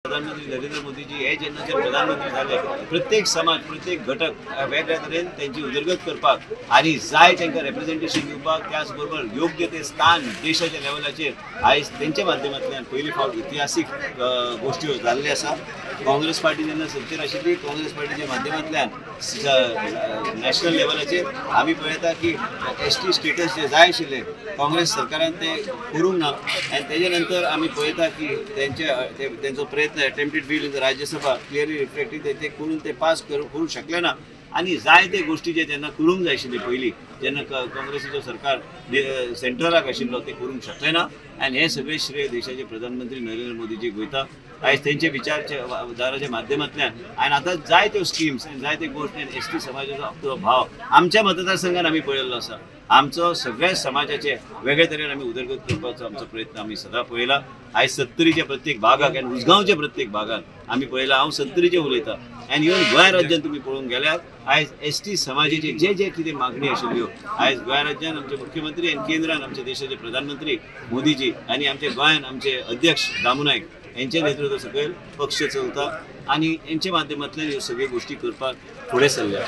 प्रधानमंत्री नरेंद्र मोदीजी हे जेन्ना जे प्रधानमंत्री जाले, प्रत्येक समाज प्रत्येक घटक वेगळ्या तरेन तेंची उदरगत करपाक आनी जाय तांकां रेप्रेजेंटेशन दिवपाक, त्याच बरोबर योग्य ते स्थान देशाच्या लेवलाचेर आयज तेंच्या माध्यमांतल्यान पयली फावट इतिहासीक गोश्टी जाल्ल्यो आसा. काँग्रेस पार्टी जेन्ना सत्तेर आशिल्ली, काँग्रेस पार्टीच्या माध्यमांतल्यान नॅशनल लेवलाचेर आमी पळयता की एस टी स्टेटस जे जाय आशिल्ले, काँग्रेस सरकारान ते करूंक ना. आनी तेजे नंतर आमी पळयता की तेंचे तेंचो प्रयत्न attempted bill in the Rajya Sabha clearly reflecting ते करून ते पास करूंक शकले ना. आनी जायते गोश्टी जे जेन्ना करूंक जाय आशिल्ले पयलीं, जेन्ना काँग्रेसीचो सरकार सेंट्रलाक आशिल्लो, ते करूंक शकले ना. आनी हें सगळें श्रेय देशाचे प्रधानमंत्री नरेंद्र मोदीजीक वयता. आयज तेंचे विचारच्या दाराच्या माध्यमांतल्यान आनी आतां जायत्यो स्किम्स आनी जायते गोश्टी आनी एस टी समाजाचो तो भाव आमच्या मतदारसंघान आमी पळयल्लो आसा. आमचो सगळ्या समाजाचे वेगळे तरेन आमी उदरगत करपाचो आमचो प्रयत्न आमी सदां पळयला. आयज सत्तरीच्या प्रत्येक भागाक आनी उसगांवच्या प्रत्येक भागान आमी पळयला. हांव सत्तरीचें उलयतां आनी इवन गोंय राज्यान तुमी पळोवंक गेल्यार आयज एस टी समाजाचे जे जे कितें मागणी आशिल्ल्यो, आयज गोंय राज्यान आमचे मुख्यमंत्री आनी केंद्रान आमच्या देशाचे प्रधानमंत्री मोदीजी आनी आमच्या गोंयान आमचे अध्यक्ष दामू नायक यांच्या नेतृत्वा सकयल पक्ष चलता आनी यांच्या माध्यमांतल्यान ह्यो सगळ्यो गोश्टी करपाक फुडें सरल्या.